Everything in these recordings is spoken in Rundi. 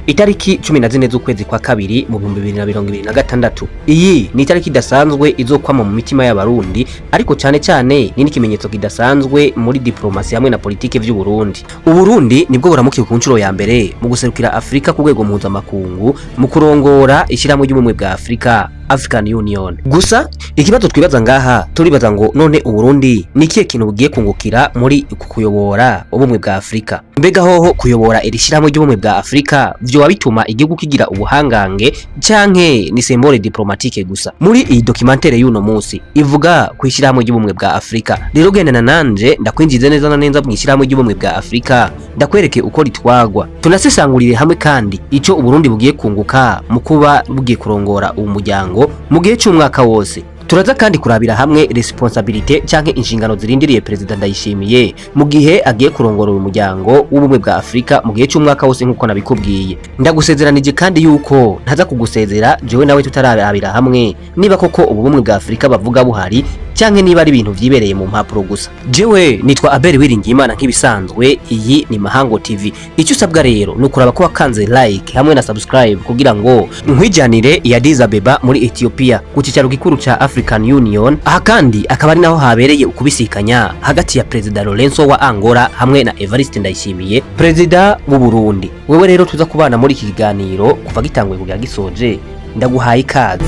Itariki 14 z'ukwezi kwa kabiri mu 2026. Iyi ni itariki idasanzwe izokwama mu mitima y'Abarundi, ariko cyane cyane ni n'ikimenyetso kidasanzwe muri diplomasi hamwe na politike vy'u Burundi. Uburundi nibwo buramukiwe ku nshuro ya mbere mu guserukira Afrika ku rwego mpuzamakungu mu kurongora ishyirahamwe ry'ubumwe bwa Afrika, African Union. Gusa ikibazo twibaza ngaha, turibaza ngo none Uburundi ni ikihe kintu bugiye kungukira muri uku kuyobora ubumwe bwa Afrika? Mbega hoho kuyobora iri shyirahamwe ry'ubumwe bwa Afrika vyoba bituma igihugu kigira ubuhangange, canke ni symbole diplomatique gusa? Muri iyi documentaire y'uno munsi ivuga ku ishyirahamwe ry'ubumwe bwa Afrika, rero gendana nanje ndakwinjize neza na neza mu ishyirahamwe ry'ubumwe bwa Afrika, ndakwereke uko ritwagwa, tunasesangurire hamwe kandi ico Uburundi bugiye kunguka mu kuba bugiye kurongora uwu muryango mu gihe c'umwaka wose. Turaza kandi kurabira hamwe responsabilité canke inshingano zirindiriye Perezida Ndayishimiye mu gihe agiye kurongora uyu muryango w'ubumwe bwa Afrika mu gihe c'umwaka wose nk'uko nabikubwiye. Ndagusezeranije kandi yuko ntaza kugusezera jewe nawe tutarabira hamwe niba koko ubu bumwe bwa Afrika bavuga buhari, canke niba ari ibintu vyibereye mu mpapuro gusa. Jewe nitwa Abel Wiringiyimana nk'ibisanzwe, iyi ni Mahango TV. Icyo usabwa rero ni ukuraba ko wakanze like hamwe na subscribe kugira ngo nkwijanire i Addis Abeba muri Ethiopia ku cicaro gikuru ca African Union. Aha kandi akaba ari naho habereye ukubisikanya hagati ya Perezida Lorenzo wa Angola hamwe na Evariste Ndayishimiye, Perezida w'u Burundi. Wewe rero tuza kubana muri iki kiganiro kuva gitanguye kugera gisoje, ndaguhaye ikaze.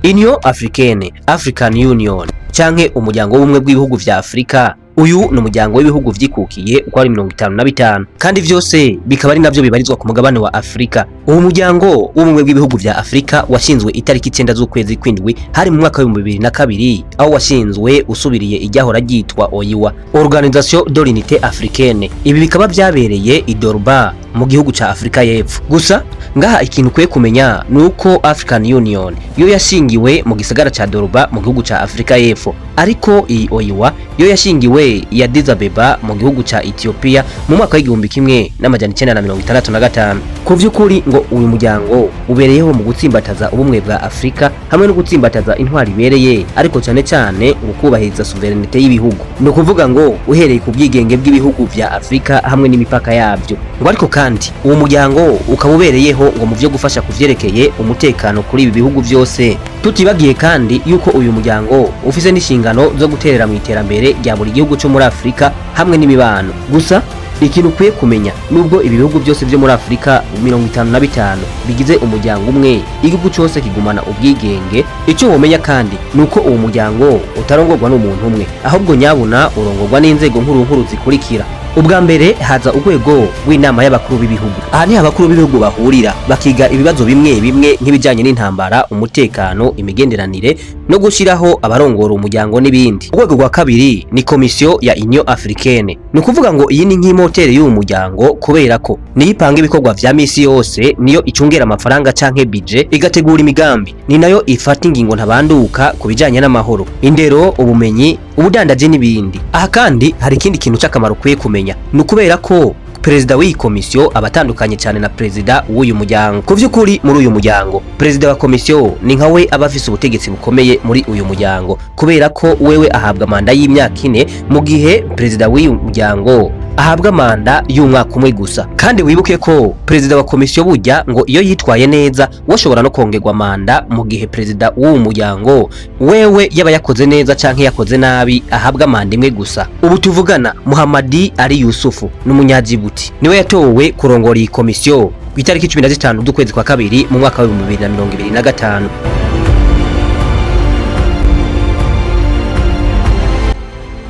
Union Africaine, African Union canke umuryango w'ubumwe bw'ibihugu vya Afrika. Uyu ni umuryango w'ibihugu vyikukiye uko ari 55, kandi vyose bikaba ari navyo bibarizwa ku mugabane wa Afrika. Uwo muryango w'ubumwe bw'ibihugu vya Afrika washinzwe itariki 9 z'ukwezi kw'indwi, hari mu mwaka w'ibihumbi 2002, aho washinzwe usubiriye iryahora ryitwa OUA, Organisation de l'Unité Africaine. Ibi bikaba vyabereye i Durban mu gihugu ca Afrika y'Epfo. Gusa ngaha ikintu ukwiye kumenya ni uko African Union yo yashingiwe mu gisagara ca Durban mu gihugu ca Afrika y'Epfo, ariko iyi OUA yo yashingiwe i Addis Abeba mu gihugu ca Ethiopia mu mwaka w'1965. Ku vy'ukuri ngo uyu muryango ubereyeho mu gutsimbataza ubumwe bwa Afrika hamwe no gutsimbataza intwari ibereye, ariko cyane cyane ngo kubahiriza souveraineté y'ibihugu, ni ukuvuga ngo uhereye ku bwigenge bw'ibihugu vya Afrika hamwe n'imipaka yabyo. Ngo ariko kandi uwo muryango ukaba ubereyeho ngo mu vyo gufasha kuvyerekeye umutekano kuri ibi bihugu vyose, tutibagiye kandi yuko uyu muryango ufise n'inshingano zo guterera mu iterambere rya buri gihugu cyo muri Afrika hamwe n'imibano. Gusa ikintu ukwiye kumenya, nubwo ibi bihugu byose byo muri Afrika 55 bigize umuryango umwe, igihugu cyose kigumana ubwigenge. Icyo womenya kandi ni uko uwo muryango utarongorwa n'umuntu umwe, ahubwo nyabuna urongorwa n'inzego nkuru nkuru zikurikira. Ubwa mbere haza urwego rw'inama y'abakuru b'ibihugu. Aha niho abakuru b'ibihugu bahurira bakiga ibibazo bimwe bimwe nk'ibijyanye n'intambara, umutekano, imigenderanire no gushyiraho abarongora umuryango n'ibindi. Urwego rwa kabiri ni komisiyo ya Union Africaine. Ni ukuvuga ngo iyi ni nk'imoteri y'uyu muryango, kubera ko niyo ipanga ibikorwa vya misi yose, niyo icungera amafaranga canke budget, igategura imigambi, ni nayo ifata ingingo ntabanduka ku bijanye n'amahoro, indero, ubumenyi, ubudandaji n'ibindi. Aha kandi hari ikindi kintu c'akamaro ukwiye kumenya, ni ukubera ko perezida w'iyi komisiyo aba atandukanye cyane na perezida w'uyu muryango. Ku vy'ukuri muri uyu muryango perezida wa komisiyo ni nka we aba afise ubutegetsi bukomeye muri uyu muryango, kubera ko wewe ahabwa manda y'imyaka 4, mu gihe perezida w'uyu muryango ahabwa manda y'umwaka umwe gusa. Kandi wibuke ko perezida wa komisiyo burya ngo iyo yitwaye neza washobora no kongerwa manda, mu gihe perezida w'uwo muryango wewe yaba yakoze neza canke yakoze nabi ahabwa manda imwe gusa. Ubu tuvugana Muhamadi Ali Yusufu n'umunyajibuti niwe yatowe kurongora iyi komisiyo ku itariki 15 z'ukwezi kwa kabiri mu mwaka wa 2025.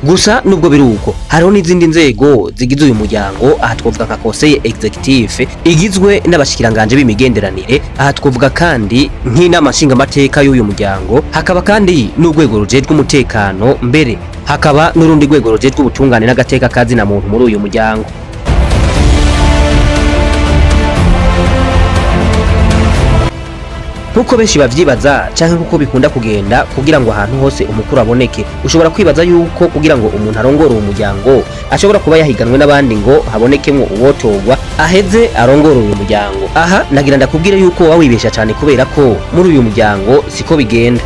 Gusa nubwo biri uko, hariho n'izindi nzego zigize uyu muryango. Aha twavuga nka Conseil Executif igizwe n'abashikiranganje b'imigenderanire. Aha twavuga kandi nk'inama nshingamateka y'uyu muryango, hakaba kandi n'urwego rujejwe umutekano, mbere hakaba n'urundi rwego rujejwe ubutungane n'agateka kazina muntu muri uyu muryango. Nkuko benshi bavyibaza canke nkuko bikunda kugenda kugira ngo ahantu hose umukuru aboneke, ushobora kwibaza yuko kugira ngo umuntu arongore uwo muryango ashobora kuba yahiganwe n'abandi ngo habonekemwo uwotorwa aheze arongore uyu muryango. Aha nagira ndakubwire yuko waba wibesha cyane, kubera ko muri uyu muryango siko bigenda.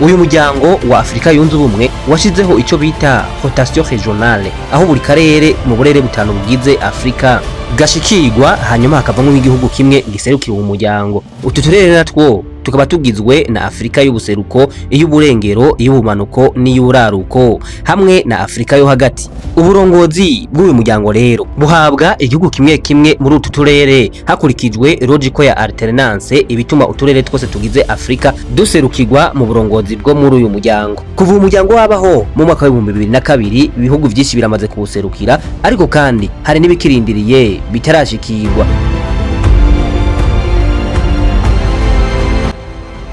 Uyu muryango wa Afurika Yunze Ubumwe washizeho ico bita rotation régionale, aho buri karere mu burere butanu bugize Afurika gashikirwa, hanyuma hakavamwo igihugu kimwe giserukira uwo muryango. Utu turere natwo tukaba tugizwe na Afurika y'ubuseruko, iy'uburengero, iy'ubumanuko n'iy'uburaruko hamwe na Afurika yo hagati. Uburongozi bw'uyu muryango rero buhabwa igihugu kimwe kimwe muri utu turere hakurikijwe logique ya alternance, ibituma uturere twose tugize Afurika duserukirwa mu burongozi bwo muri uyu muryango. Kuva umuryango wabaho mu mwaka wa 2002, ibihugu vyinshi biramaze kuwuserukira, ariko kandi hari n'ibikirindiriye bitarashikirwa.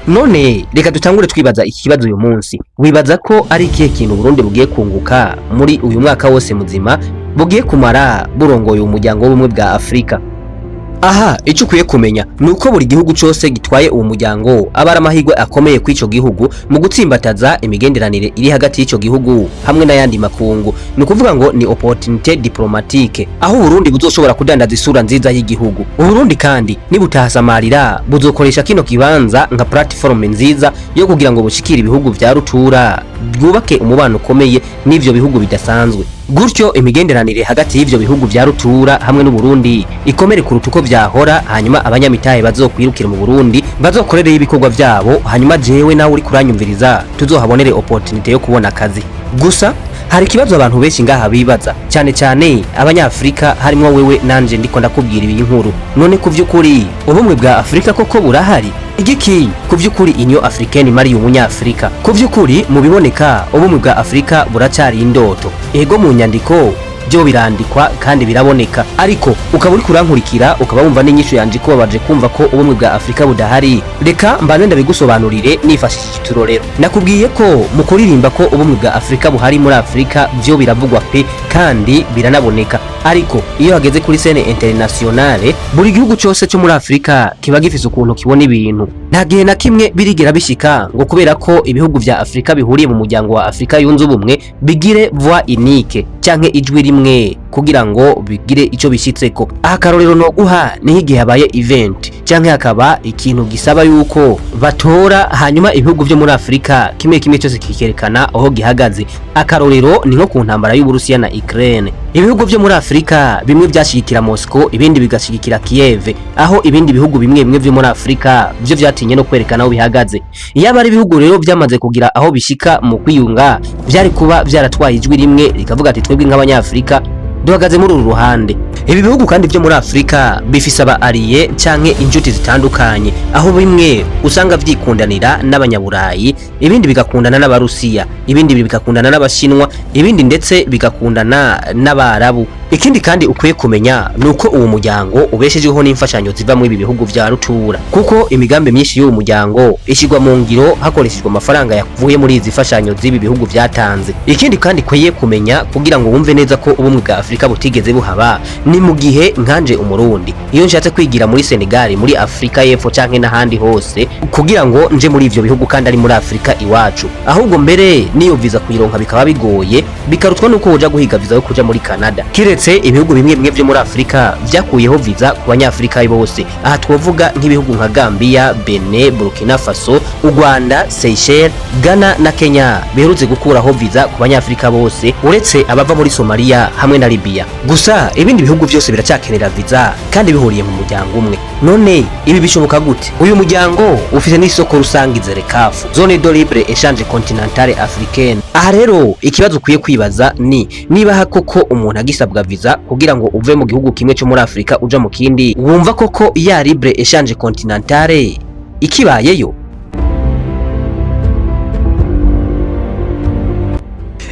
None reka dutangure twibaza iki kibazo uyu munsi: wibaza ko ari ikihe kintu Burundi bugiye kunguka muri uyu mwaka wose muzima bugiye kumara burongoye umuryango w'Ubumwe bwa Afurika? Aha icyo ukwiye kumenya ni uko buri gihugu cyose gitwaye uwo muryango aba ari amahirwe akomeye kw'ico gihugu mu gutsimbataza imigenderanire iri hagati y'ico gihugu hamwe n'ayandi makungu. Ni ukuvuga ngo ni opportunité diplomatique, aho Uburundi buzoshobora kudandaza isura nziza y'igihugu. Uburundi kandi nibutahasamarira buzokoresha kino kibanza nka plateforme nziza yo kugira ngo bushikire ibihugu vya rutura, bwubake umubano ukomeye n'ivyo bihugu bidasanzwe. Gutyo imigenderanire hagati y'ivyo bihugu vya rutura hamwe n'Uburundi ikomere kuruta uko vyahora, hanyuma abanyamitahe bazokwirukira mu Burundi bazokorereyo ibikorwa vyabo, hanyuma jewe nawe uri kuranyumviriza tuzohabonere opportunité yo kubona akazi. Gusa hari ikibazo abantu benshi ngaha bibaza, cyane cyane Abanyafrika, harimwo wewe nanje ndiko ndakubwira iyi nkuru: none ku vy'ukuri ubumwe bwa Afurika koko burahari? Igiki ku vy'ukuri Union Africaine imariye Umunyafrika? Ku vy'ukuri, mu biboneka, ubumwe bwa Afurika buracari indoto. Ego, mu nyandiko byo birandikwa kandi biraboneka, ariko ukaba uri kurankurikira ukaba wumva n'inyishu yanje ikubabaje kumva ko ubumwe bwa Afurika budahari. Reka mbanze ndabigusobanurire nifashishije uturorero. Nakubwiye ko mu kuririmba ko ubumwe bwa Afurika buhari muri Afurika byo biravugwa pe, kandi biranaboneka, ariko iyo hageze kuri scène internationale, buri gihugu cyose cyo muri Afurika kiba gifise ukuntu kibona ibintu. Nta gihe na kimwe birigera bishika ngo kubera ko ibihugu vya Afurika bihuriye mu muryango wa Afurika Yunze Ubumwe bigire voix unique canke ijwi rimwe kugira ngo bigire ico bishitseko. Aha karorero no guha ni nk'igihe habaye event canke hakaba ikintu gisaba yuko batora, hanyuma ibihugu vyo muri Afurika kimwe kimwe cyose kikerekana aho gihagaze. Akarorero ni nko ku ntambara y'Uburusiya na Ukraine. Ibihugu vyo muri Afurika bimwe vyashigikira Moscow, ibindi bigashigikira Kiev, aho ibindi bihugu bimwe bimwe vyo muri Afurika vyo vyatinye no kwerekana aho bihagaze. Iyo ari ibihugu rero vyamaze kugira aho bishika mu kwiyunga, vyari kuba vyaratwaye ijwi rimwe rikavuga ati: "Twebwe nk'Abanyafurika duhagaze muri uru ruhande." Ibi bihugu kandi vyo muri Afurika bifise aba alliés canke injuti zitandukanye, aho bimwe usanga vyikundanira n'Abanyaburayi, ibindi bigakundana n'Abarusiya, ibindi bigakundana n'Abashinwa, ibindi ndetse bigakundana n'Abarabu. Ikindi kandi ukwiye kumenya ni uko uwo muryango ubeshejeho n'imfashanyo ziva muri ibi bihugu vya rutura, kuko imigambi myinshi y'uwo muryango ishyirwa mu ngiro hakoreshejwe amafaranga yavuye muri izi mfashanyo z'ibi bihugu vyatanze. Ikindi kandi ukwiye kumenya kugira ngo wumve neza ko ubumwe bwa Afurika butigeze buhaba, ni mu gihe nkanje Umurundi iyo nshatse kwigira muri Senegal, muri Afurika y'Epfo canke n'ahandi hose kugira ngo nje muri ivyo bihugu kandi ari muri Afurika iwacu, ahubwo mbere niyo visa kuyironka bikaba bigoye, bikarutwa nuko woja guhiga visa yo kuja muri Canada, kiretse ibihugu bimwe bimwe vyo muri Afurika vyakuyeho visa ku Banyafurika bose. Aha twovuga nk'ibihugu nka Gambia, Benin, Burkina Faso, u Rwanda, Seychelles, Ghana na Kenya biherutse gukuraho visa ku Banyafurika bose uretse abava muri Somalia hamwe na Libya. Gusa ibindi bihugu byose biracyakenera visa kandi bihuriye mu muryango umwe. None ibi bishoboka gute? Uyu muryango ufite n'isoko rusange, ZLECAF, Zone de Libre Échange Continentale Africaine. Aha rero ikibazo ukwiye kwibaza ni niba koko umuntu agisabwa visa kugira ngo uve mu gihugu kimwe cyo muri Afrika uja mu kindi, wumva koko ya libre échange continentale ikibayeyo?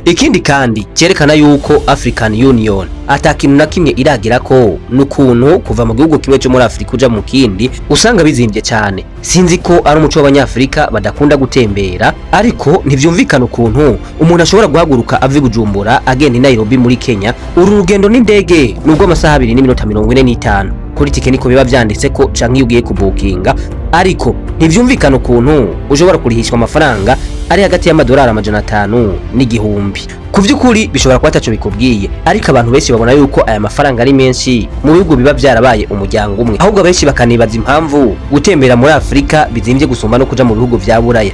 Ikindi kandi cyerekana yuko African Union ata kintu na kimwe iragira ko nukuntu kuva mu gihugu kimwe cyo muri Afrika uja mu kindi usanga bizimbye cyane. Sinzi ko ari umuco w'Abanyafrika badakunda gutembera, ariko ntivyumvikana ukuntu umuntu ashobora guhaguruka ava i Bujumbura agenda i Nairobi muri Kenya. Uru rugendo n'indege nubwo amasaha 2 n'iminota 45, kuri tike niko biba vyanditse ko canke iyo ugiye kubukinga, ariko ntivyumvikana ukuntu ushobora kurihishwa amafaranga ari hagati y'amadolari 500 n'igihumbi. Ku vy'ukuri bishobora kuba ataco bikubwiye, ariko abantu benshi babona yuko aya mafaranga ari menshi mu bihugu biba vyarabaye umuryango umwe. Ahubwo benshi bakanibaza impamvu gutembera muri Afurika bizimvye gusumba no kuja mu bihugu vya Buraya.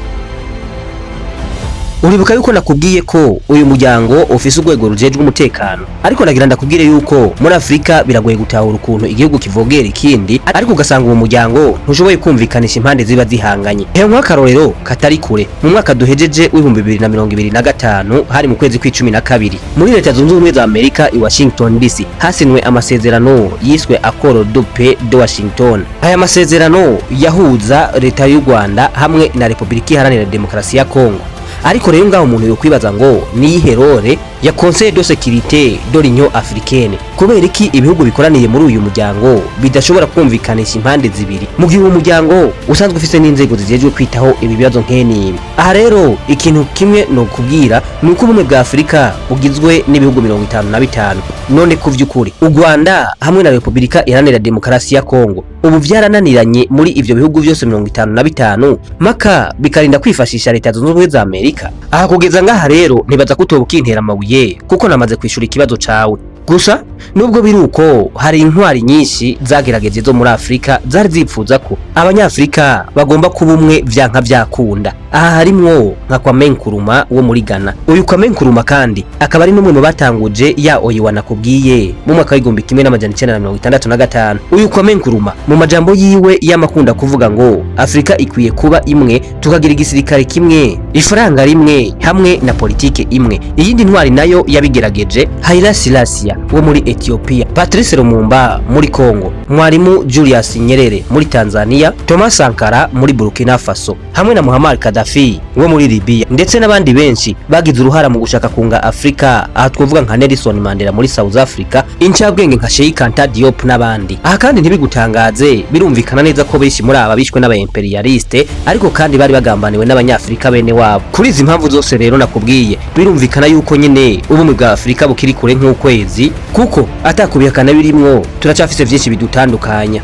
Uribuka yuko nakubwiye ko uyu muryango ufise urwego rujejwe umutekano, ariko nagira ndakubwire yuko muri Afrika biragoye gutahura ukuntu igihugu kivogera ikindi, ariko ugasanga uwo muryango ntushoboye kumvikanisha impande ziba zihanganye. Hehe, nk'akarorero katari kure, mu mwaka duhejeje w'2025, hari mu kwezi kw'icumi na kabiri, muri Leta Zunze Ubumwe za Amerika i Washington DC hasinwe amasezerano yiswe Accord de Paix de Washington. Aya masezerano yahuza leta y'u Rwanda hamwe na Repubulika Iharanira Demokarasi ya Kongo. Ariko rero ngaho umuntu yokwibaza ngo niyihe rôle ya Conseil de sécurité de l'Union africaine? Kubera iki ibihugu bikoraniye muri uyu muryango bidashobora kumvikanisha impande zibiri, mu gihe uwo muryango usanzwe ufise n'inzego zijejwe kwitaho ibi bibazo nk'enibi? Aha rero ikintu kimwe no kubwira ni uko Ubumwe bwa Afurika bugizwe n'ibihugu 55. None ku vy'ukuri u Rwanda hamwe na Repubulika Iharanira Demokarasi ya Kongo ubu vyarananiranye muri ivyo bihugu vyose 55, maka bikarinda kwifashisha Leta Zunze Ubumwe za Amerika? Aha kugeza ngaha rero ntibaza kutoba ukintera amabuye, kuko namaze kwishura ikibazo cawe. Gusa nubwo biri uko, hari intwari nyinshi zagerageje zo muri Afrika zari zipfuza ko Abanyafrika bagomba kuba umwe vyanka vyakunda. Aha harimwo nka Kwame Nkrumah wo muri Ghana. Uyu Kwame Nkrumah kandi akaba ari n'umwe mu batanguje ya OUA nakubwiye mu mwaka w'1965. Uyu Kwame Nkrumah mu majambo yiwe yamakunda kuvuga ngo Afrika ikwiye kuba imwe, tukagira igisirikare kimwe, ifaranga rimwe hamwe na politike imwe. Iyindi ntwari nayo yabigerageje, Haile Selassie wo muri Ethiopia, Patrice Lumumba muri Congo, Mwalimu Julius Nyerere muri Tanzania, Thomas Sankara muri Burkina Faso hamwe na Muammar Gaddafi wo muri Libya, ndetse n'abandi benshi bagize uruhara mu gushaka kunga Afrika. Aha twovuga nka Nelson Mandela muri South Africa, incabwenge nka Cheikh Anta Diop n'abandi. Aha kandi ntibigutangaze, birumvikana neza ko benshi muri aba bishwe n'aba impérialistes, ariko kandi bari bagambaniwe n'Abanyafrika bene wabo. Kuri izi mpamvu zose rero nakubwiye, birumvikana yuko nyene ubumwe bwa Afrika bukiri kure nk'ukwezi, kuko atakubihakana birimwo, turacafise vyinshi bidutandukanya.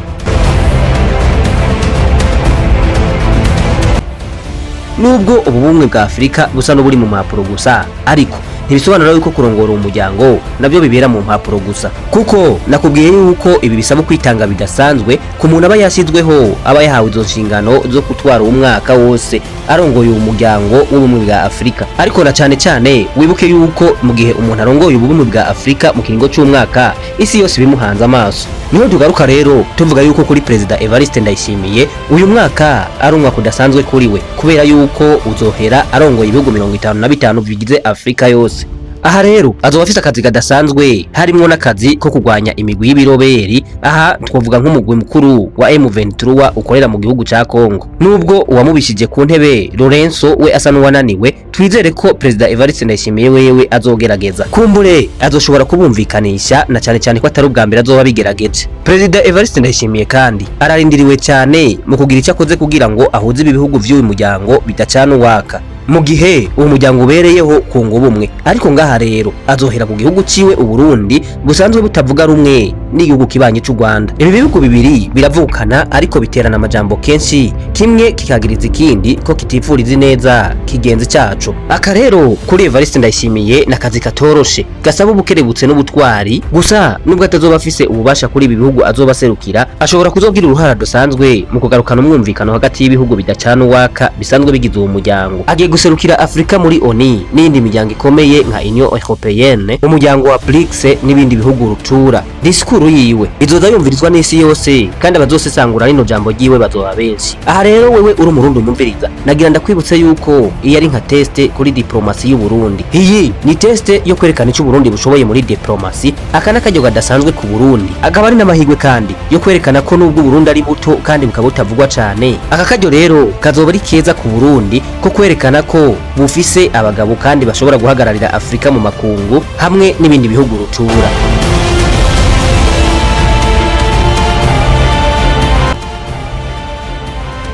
Nubwo ubu bumwe bwa Afurika busa n'uburi mu mpapuro gusa, ariko ntibisobanura yuko kurongora umuryango nabyo bibera mu mpapuro gusa, kuko nakubwiye yuko ibi bisaba kwitanga bidasanzwe ku muntu aba yashyizweho, aba yahawe izo nshingano zo gutwara umwaka wose arongoye uwo muryango w'Ubumwe bwa Afurika. Ariko na cane cane wibuke yuko mu gihe umuntu arongoye Ubumwe bwa Afurika mu kiringo c'umwaka, isi yose ibimuhanze amaso. Niho tugaruka rero tuvuga yuko kuri Perezida Evariste Ndayishimiye uyu mwaka ari umwaka udasanzwe kuri we, kubera yuko uzohera arongoye ibihugu 55 bigize Afurika yose. Aha rero azoba afise akazi kadasanzwe, harimwo n'akazi ko kurwanya imigwi y'ibiroberi. Aha twovuga nk'umugwi mukuru wa M23 ukorera mu gihugu ca Congo. Nubwo uwamubishije ku ntebe Lorenzo we asa n'uwananiwe, twizere ko Perezida Evariste Ndayishimiye wewe azogerageza, kumbure azoshobora kubumvikanisha, na cane cane ko atari ubwa mbere azoba bigerageje. Perezida Evariste Ndayishimiye kandi ararindiriwe cyane mu kugira icyo akoze kugira ngo ahuze ibi bihugu vy'uyu muryango bidacana uwaka, mu gihe uwo muryango ubereyeho kunga ubumwe. Ariko ngaha rero azohera ku gihugu ciwe Uburundi, busanzwe butavuga rumwe n'igihugu kibanyi c'u Rwanda. Ibi bihugu bibiri biravukana, ariko biterana amajambo kenshi, kimwe kikagiriza ikindi ko kitifuriza neza kigenzi caco. Aka rero kuri Evariste Ndayishimiye n'akazi katoroshe gasaba ubukerebutse n'ubutwari. Gusa nubwo atazoba afise ububasha kuri ibi bihugu azoba aserukira, ashobora kuzogira uruhara rudasanzwe mu kugarukana umwumvikano hagati y'ibihugu bidacana uwaka bisanzwe bigize uwo muryango. Agiye guserukira Afrika muri ONU n'iyindi miryango ikomeye nka Union Européenne, umuryango wa BRICS n'ibindi bihugu rutura. Discours yiwe izoza yumvirizwa n'isi yose, kandi abazosesangura rino jambo ryiwe bazoba benshi. Aha rero wewe uri Umurundi umumviriza, nagira ndakwibutse yuko iyi ari nka test kuri diplomasi y'u Burundi. Iyi ni test yo kwerekana icyo Burundi bushoboye muri diplomasi. Aka n'akaryo kadasanzwe ku Burundi, akaba ari n'amahirwe kandi yo kwerekana ko nubwo Burundi ari buto kandi bukaba butavugwa cane, aka karyo rero kazoba ari keza ku Burundi ko kwerekana ko bufise abagabo kandi bashobora guhagararira Afrika mu makungu hamwe n'ibindi bihugu rutura.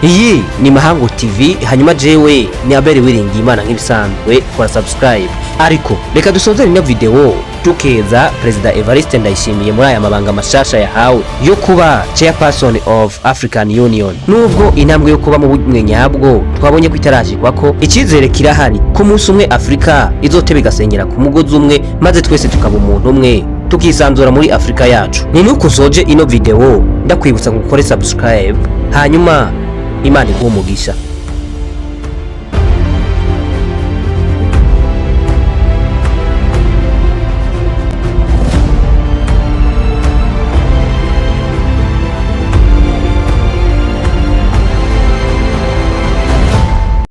Iyi ni Mahangu TV, hanyuma jewe ni Abel Wiringiyimana. Nk'ibisanzwe kora subscribe, ariko reka dusoze ino video tukeza Perezida Evariste Ndayishimiye muri aya mabanga mashasha yahawe yo kuba Chairperson of African Union. Nubwo intambwe yo kuba mu bumwe nyabwo twabonye ko itarashikwa, ko icyizere kirahari ko umunsi umwe Afrika izoteba igasengera ku mugozi umwe, maze twese tukaba umuntu umwe, tukisanzura muri Afrika yacu. Ni nuko nsoje ino video, ndakwibutsa ngo ukore subscribe, hanyuma Imana iguhe umugisha.